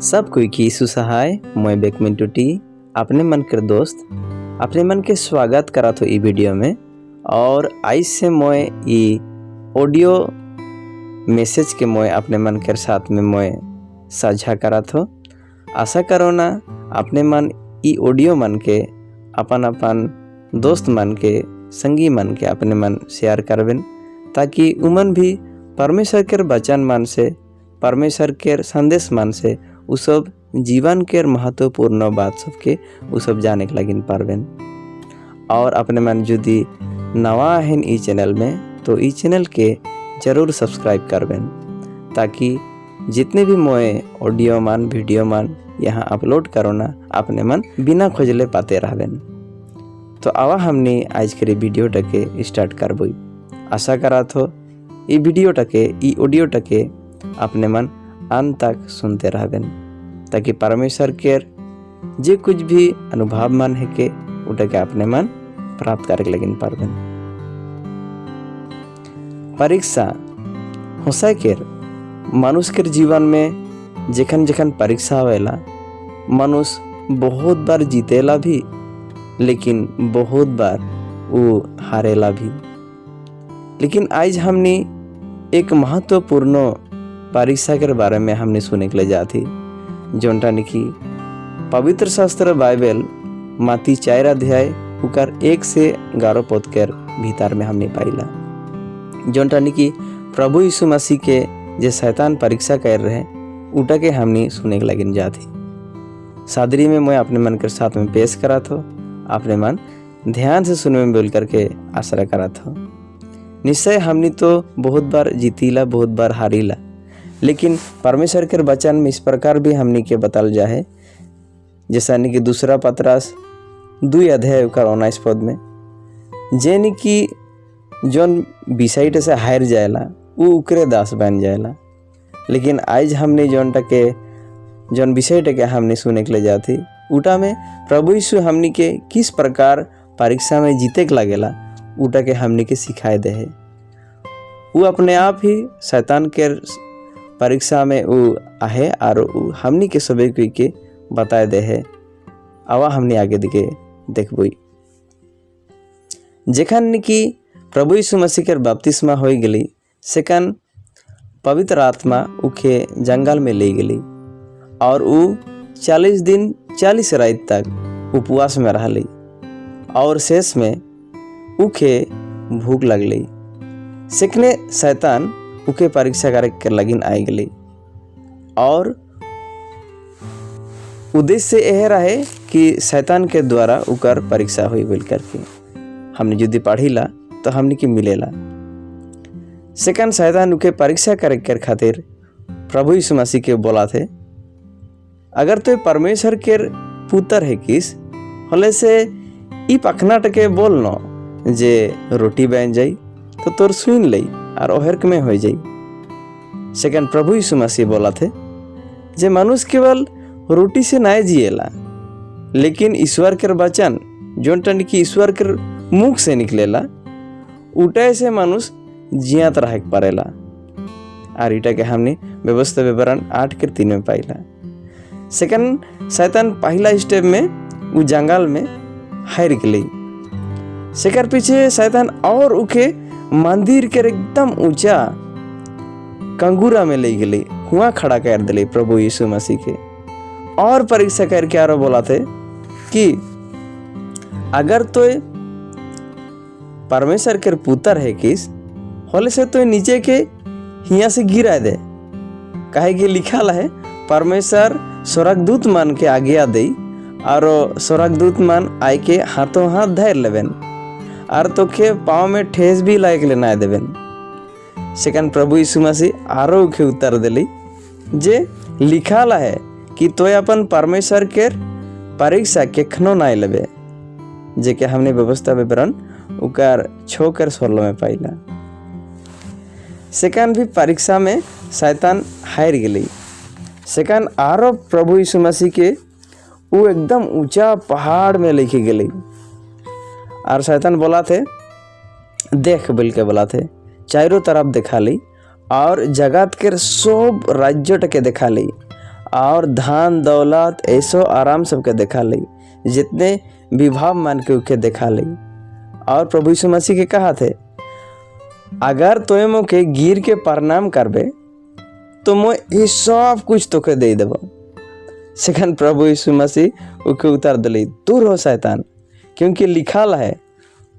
सब कोई की यीशु सहाय। मैं बेकमिन टूटी, अपने मन के दोस्त, अपने मन के स्वागत करा थो ई वीडियो में। और आज से मैं ई ऑडियो मैसेज के मैं अपने मन के साथ में मैं साझा करा थो। आशा करो ना अपने मन ई ऑडियो मन के अपन अपन दोस्त मन के, संगी मन के अपने मन शेयर करबेन, ताकि उमन भी परमेश्वर के वचन मन से, परमेश्वर के संदेश मन से उ सब जीवन के महत्वपूर्ण बात सबके उ सब जाने के लगिन पारबेन। और अपने मन यदि नवा हैं ई चैनल में, तो ई चैनल के जरूर सब्सक्राइब करबेन, ताकि जितने भी मोए ऑडियो मान, वीडियो मान यहाँ अपलोड करो ना, अपने मन बिना खोजले पाते रहबेन। तो आवा हमने आज के वीडियोटाके स्टार्ट करबई। आशा करा थो ई वीडियोटाके, ई ऑडियोटाके अपने मन अंत तक सुनते रहबेन, ताकि परमेश्वर के जे कुछ भी अनुभव मन है के उटाके अपने मन प्राप्त करे लगिन पारबेन। परीक्षा होसाय केर मनुष्य के जीवन में जखन जखन परीक्षा आवेला, मनुष्य बहुत बार जीतेला भी, लेकिन बहुत बार वो हारेला भी। लेकिन आज हमने एक महत्वपूर्ण परीक्षा के बारे में हमने सुने के लिए जाती, जोनटा निकी पवित्र शास्त्र बाइबल माती 4 अध्याय उकर 1 से 11 पद के भीतर में हमने पाइला, जोनटा निकी प्रभु यीशु मसीह के जे शैतान परीक्षा कर रहे, उटा के हमने सुने के लगिन जाती। सादरी में मैं अपने मन के साथ में पेश करा थो। अपने मन ध्यान से सुने में बोल करके आशा करा थो। निश्चय हमने तो बहुत बार जीतीला, बहुत बार हारीला, लेकिन परमेश्वर के वचन में इस प्रकार भी हमनी के बताल जाए, जैसा कि दूसरा पतरस 2 अध्याय ओकर 19 पद में, जेन कि जौन विषयटा से हार जाएला, उ उकरे दास बन जाएला। लेकिन आज हमने जौनटा के, जौन विषयटा के हमने सुने के लिए जाती, उटा में प्रभु यीशु हमनी के किस प्रकार परीक्षा में जीते के लगेला, उटा के हमनी के सिखाए दे है। उ अपने आप ही शैतान के परीक्षा में उ आहे और उ हमनी के सबे कोई के बताए दे है। आवा हमनी आगे दिखे देखबई। जेखन कि प्रभु यीशु मसीह के बपतिस्मा हो गई, सेकन पवित्र आत्मा उखे जंगल में ले गई और उ 40 दिन 40 रात तक उपवास में रहली और शेष में उखे भूख लगली। सेखने शैतान उके परीक्षा करे के लगिन आई गई और उद्देश्य यह रहे कि शैतान के द्वारा उकर परीक्षा हुई बोल करके हमने यदि पढ़ीला तो हमने के मिलेला। सेकंड शैतान उके परीक्षा करे के खातिर प्रभु यीशु मसीह के बोला थे, अगर तो परमेश्वर के पुत्र है किस, होले से ई पखनाटके बोल न जे रोटी बन जाई, तो तोर सुन लई और ओहर में हो जाई। सेकंड प्रभु यीशु मसीह बोला थे जे मनुष्य केवल रोटी से नहीं जिएला, लेकिन ईश्वर के वचन जोन टन की ईश्वर के मुख से निकलेला, उठे से मनुष्य जियात रहे पड़ेला। और इटा के हमने व्यवस्था विवरण 8 के 3 में पाइला। सेकंड शैतान पहला स्टेप में उ जंगल में हार गई। सेकर पीछे शैतान और उके मंदिर के एकदम ऊंचा कंगूरा में ले गई, हुआ खड़ा कर दिली प्रभु यीशु मसीह के और परीक्षा करके आरो बोला थे कि अगर तो परमेश्वर के पुत्र है किस, होले से तो नीचे के हिया से गिरा दे, काहे कि लिखा है, परमेश्वर स्वर्गदूत मान के आज्ञा दे और स्वर्गदूत मान आय के हाथों हाथ धर लेবেन और तोके पाँव में ठेस भी लायक लेना देবেन। सेकंड प्रभु यीशु मसीह आरो के उत्तर दिली जे लिखा है कि तो अपन परमेश्वर के परीक्षा केखनो ना लेबे, जे के हमने व्यवस्था विवरण उकर 6 कर 16 में पाइला। सेकंड भी परीक्षा में शैतान हार गई। सेकंड आरो प्रभु यीशु मसीह के वो एकदम ऊंचा पहाड़ में लेके गई और शैतान बोला थे, देख बोल के बोला थे, चारों तरफ देखा ली और जगत के सब राज्यটাকে देखा ली। और धन दौलत ऐसो आराम सबके देखा ली, जितने विभाव मान के उके देखा ली। और प्रभु यीशु मसीह के कहा थे, अगर तोय मोके गिर के प्रणाम करबे तो मोय ये सब कुछ तोके दे देबो। सेखन प्रभु यीशु मसीह उके उतार दिली, दूर हो शैतान, क्योंकि लिखल है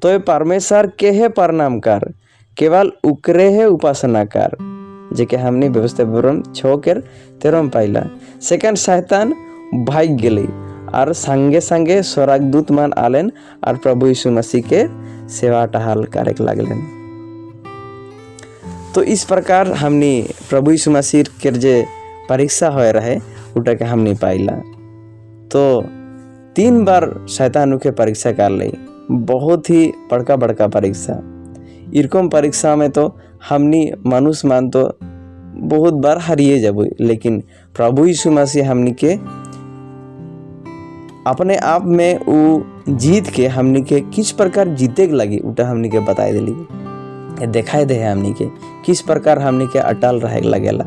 तो परमेश्वर के है प्रणाम कर, केवल उकरे है उपासना कर, जेके हमने व्यवस्था विवरण 6:13 में पाइला। सेकंड शैतान भाग गेली और संगे संगे स्वर्गदूत मान आलेन और प्रभु यीशु मसीह के सेवा टहल करे लागलेन। तो इस प्रकार हमने प्रभु यीशु मसीह के जे परीक्षा होए रहे उटा के हमने पाइला। तो 3 बार शैतान के परीक्षा कर ली, बहुत ही बड़का बड़का परीक्षा। इरकम परीक्षा में तो हमनी मनुष्य मान तो बहुत बार हारिए जब, लेकिन प्रभु यीशु मसीह हमनी के अपने आप में उ जीत के हमनी के किस प्रकार जीते के लगी उटा हमनी के बताई दिली, दिखाई दे है हमनी के किस प्रकार हमनी के अटल रहे लगेला,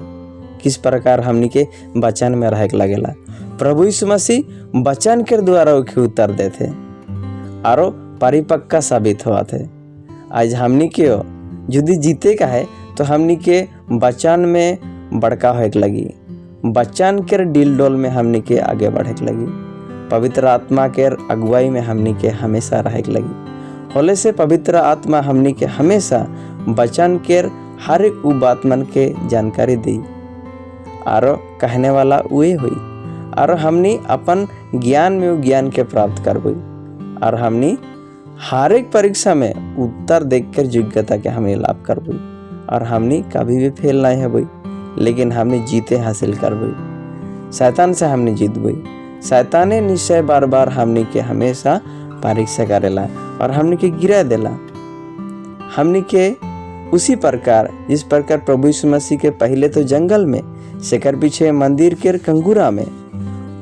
किस प्रकार हमनी के वचन में रहे लगेला। प्रभु यीशु मसीह वचन के द्वारा उके उत्तर देते आरो परिपक्का साबित हुआ थे। आज हमनी के यदि जीते का है तो हमनी के वचन में बड़का होए के लगी, वचन के डील डोल में हमनी के आगे बढ़े के लगी, पवित्र आत्मा के अगुवाई में हमनी के हमेशा रहे के लगी। होले से पवित्र आत्मा हमनी के हमेशा वचन के हर एक उ बात मन के जानकारी दी आरो कहने वाला उहे हुई, और हमनी अपन ज्ञान में उ ज्ञान के प्राप्त करबई और हमनी हर एक परीक्षा में उत्तर देख कर योग्यता के हमनी लाभ करबई और हमनी कभी भी फेल नहीं होबई, लेकिन हमनी जीते हासिल करबई। शैतान से हमनी जीतबई। शैताने निश्चय बार बार हमनी के हमेशा परीक्षा करेला और हमनी के गिरा देला। हमनी के उसी प्रकार जिस प्रकार प्रभु यीशु मसीह के पहले तो जंगल में, सेकर पीछे मंदिर के कंगूरा में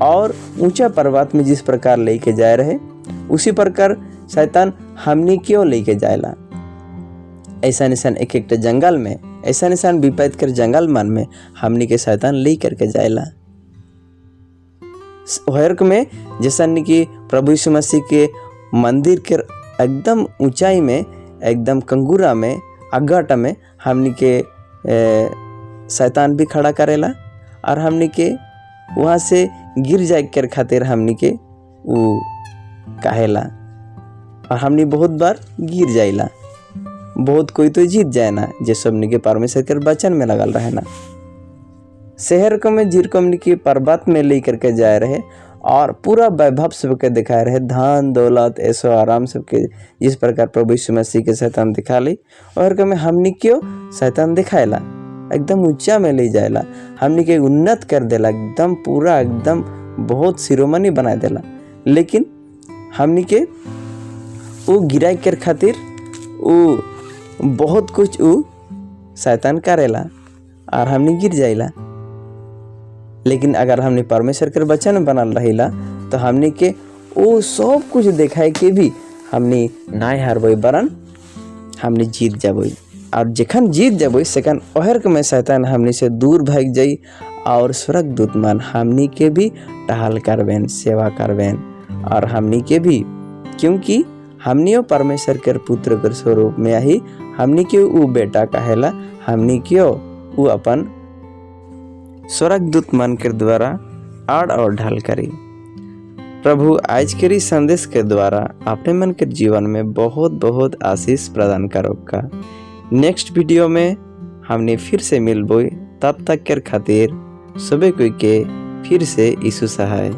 और ऊंचा पर्वत में जिस प्रकार लेके जाए रहे, उसी प्रकार शैतान हमनी क्यों लेके जाएला। ऐसा निशान एक एक जंगल में, ऐसा निशान विपरीत कर जंगल मन में हमनी के शैतान ले करके जाएला। होयर में जैसा कि प्रभु यीशु मसीह के मंदिर के एकदम ऊंचाई में, एकदम कंगूरा में, अगाटा में हमनी के शैतान भी खड़ा करेला और हमनी के वहाँ से गिर जाए के खातिर हमनी के वो कहेला और हमनी बहुत बार गिर जाइला। बहुत कोई तो जीत जाए ना जे सबनी के परमेश्वर के वचन में लगल रहे ना। शहर को में जिरकम की पर्वत में ले करके जाए रहे और पूरा वैभव सबके दिखाए रहे, धन दौलत ऐसो आराम सबके, जिस प्रकार प्रभु यीशु मसीह के शैतान दिखा ली और में हमनी क्यों शैतान दिखाएला, एकदम ऊंचा में ले जाएला, हमनी के उन्नत कर देला, एकदम पूरा एकदम बहुत शिरोमणि बना देला। लेकिन हमनी के वो गिराए के खातिर वो बहुत कुछ वो शैतान करेला और हमनी गिर जाइला। लेकिन अगर हमने परमेश्वर के वचन बनल रहिला तो हमनी के वो सब कुछ देखाए के भी हमनी नाय हारबई, बरन हमनी जीत जबई। और जखन जीत जबई सेकन ओहर के में शैतान हमनी से दूर भाग जाई और स्वर्गदूत मन हमनी के भी टहल करबेन, सेवा करबेन और हमनी के भी, क्योंकि हमनियो परमेश्वर के पुत्र के स्वरूप में आही, हमनी के ऊ बेटा कहेला, हमनी के ऊ अपन स्वर्गदूत मन के द्वारा आड़ और ढाल करी। प्रभु आज के संदेश के द्वारा अपने मन के जीवन में बहुत बहुत आशीष प्रदान करो का। नेक्स्ट वीडियो में हमने फिर से मिलबो, तब तक के खातिर सबे कोई के फिर से यीशु सहाय।